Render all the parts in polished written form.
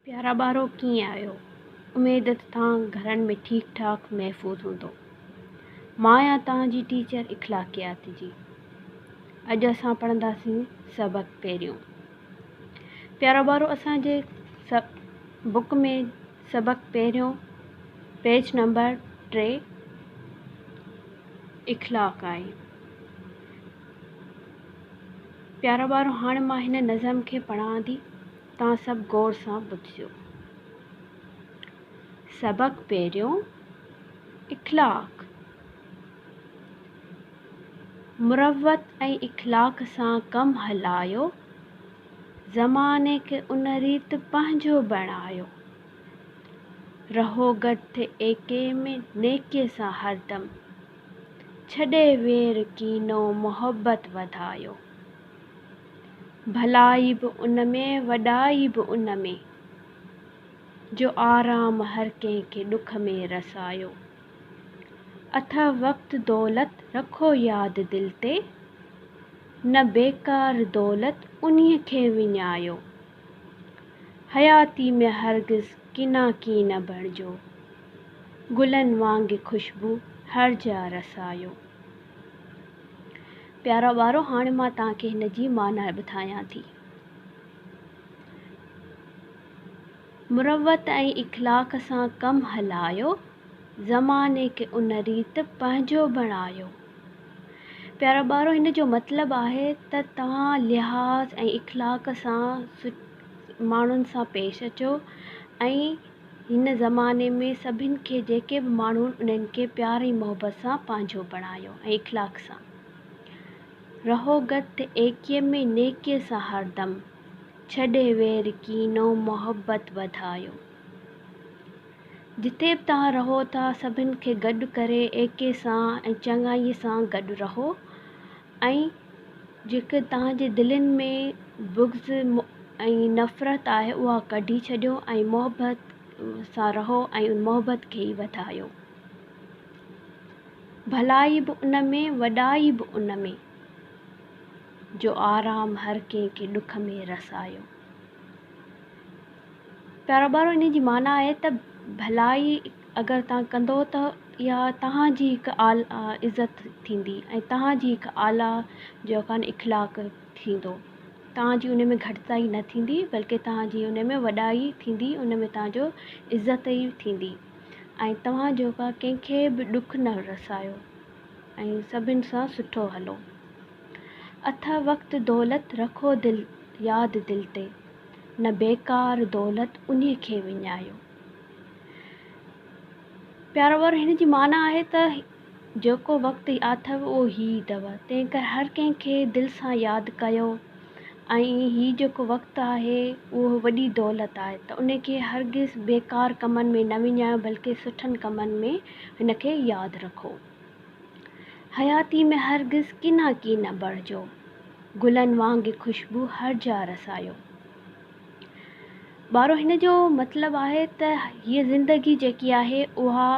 پيارا ٻارو ڪيئن آهيو؟ اميد ته توهان گهرن ۾ ٺيڪ ٺاڪ محفوظ هوندو. مان آهيان توهان جي ٽيچر اخلاقيات جي. اڄ اسان پڙهنداسين سبق پهريون. پيارا ٻارو اسان جي بڪ ۾ سبق پهريون پيج نمبر 3 اخلاق آهي. پيارا ٻارو هاڻي مان هن نظم کي پڙهان ٿي. توهان سڀ غور سان ٻڌجو. سبق پهريون، اخلاق. مروت ۽ اخلاق سان ڪم هلايو، زماني کي ان ريت پنهنجو بڻايو. رهو گڏ ٿي ايڪي ۾ نيڪيء سان هردم، ڇڏي وير ڪينو محبت وڌايو. ڀلائي به ان ۾، وڏائي به ان ۾، جو آرام هر ڪنهن کي ڏک ۾ رسايو. اٿئو وقت دولت رکو ياد دل تي، نه بيڪار دولت انهيء کي وڃايو. حياتي ۾ هرگز ڪنا ڪين نه بڻجو، گلن وانگي خوشبو هر جا رسايو. پيارا ٻارو هاڻي مان توهان کي هن جي معنيٰ ٻڌايان ٿي. مروت ۽ اخلاق سان ڪم هلايو، زماني کي ان ريت پنهنجو بڻايو. پيارا ٻارو هن جو مطلب آهي ته توهان لحاظ ۽ اخلاق سان ماڻهن سان پيش اچو ۽ هن زماني ۾ سڀن کي جيڪي به ماڻهو انهن کي پيار ۽ محبت سان پنهنجو بڻايو ۽ اخلاق سان رهو گت ايڪي ۾ نيڪي سان هردم ڇڏي وير ڪينو محبت وڌايو جتي به توهان رهو ٿا سڀن کي گڏ ڪري ايڪي سان ۽ چڱائي سان گڏ رهو ۽ جيڪي توهان جي دلين ۾ بغض ۽ نفرت آهي اها ڪڍي ڇڏيو ۽ محبت سان رهو ۽ ان محبت کي ئي وڌايو. ڀلائي به ان ۾ وڏائي به ان ۾، جو آرام هر ڪنهن کي ڏک ۾ رسايو. پيارا ٻارو ان جي معنيٰ آهي ته ڀلائي اگر توهان ڪندو ته اها توهان جي هڪ اعليٰ عزت ٿيندي ۽ توهان جي هڪ اعليٰ جيڪو آهي اخلاق ٿيندو توهان جي ان ۾ گهٽتائي نه ٿيندي بلڪه توهان جي ان ۾ وڏائي ٿيندي ان ۾ توهان جو عزت ئي ٿيندي ۽ توهان جيڪو آهي ڪنهن کي به ڏک نه رسايو ۽ سڀني سان سٺو هلو. اٿ وقت دولت رکو دل ياد دل تي، نه بيڪار دولت انهي کي وڃايو. پيارا ٻارو هن جي معنيٰ آهي ته جيڪو وقت اٿو اهو هي ئي اٿو، تنهن ڪري هر ڪنهن کي دل سان ياد ڪيو ۽ هي جيڪو وقت آهي اهو وڏي دولت آهي ته ان کي هرگز بيڪار ڪمن ۾ نه وڃايو بلڪه سٺن ڪمن ۾ هن کي ياد رکو. حياتي ۾ هرگز ڪنا ڪي نه بڻجو، گلن وانگي خوشبو هر جاء رسايو. ٻارو هن جو مطلب آهي ته هيء زندگي جيڪي آهي اها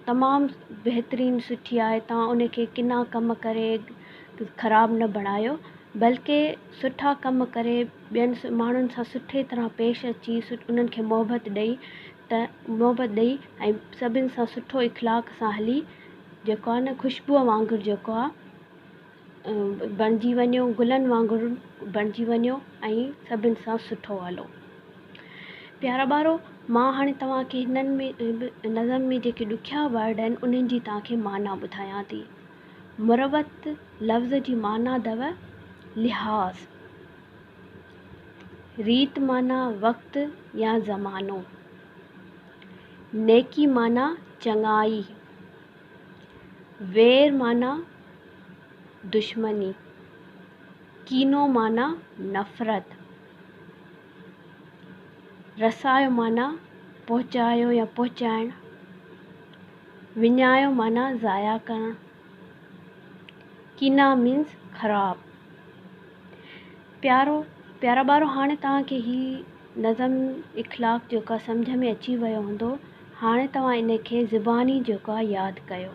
تمام بهترين سٺي آهي توهان ان کي ڪنا ڪم ڪري خراب نه بڻايو بلڪه سٺا ڪم ڪري ٻين ماڻهن سان سٺي طرح پيش اچي انهن کي محبت ڏئي ته محبت ڏئي ۽ سڀن سان سٺو اخلاق سان هلي جيڪو آهي نه خوشبوء وانگر جيڪو آهي بڻجي وڃو گلن وانگر بڻجي وڃو ۽ سڀن سان سٺو هلو. پيارا ٻارو مان هاڻي توهان کي هنن ۾ نظم ۾ جيڪي ڏکيا ورڊ آهن انهن جي توهان کي معنيٰ ٻڌايان ٿي. مروت لفظ جي معنيٰ اٿو لحاظ. ريت معنيٰ وقت يا زمانو. نيڪي معنيٰ چڱائي. وير معنيٰ دشمني. ڪينو معنيٰ نفرت. رسايو معنيٰ پهچايو يا پهچائڻ. وڃايو معنيٰ ضايع ڪرڻ. ڪينا مينز خراب. پيارو پيارا ٻارو هاڻي توهان کي هي نظم اخلاق جيڪو آهي سمجهه ۾ اچي ويو هوندو هاڻي توهان ان کي زباني جيڪو آهي ياد ڪيو.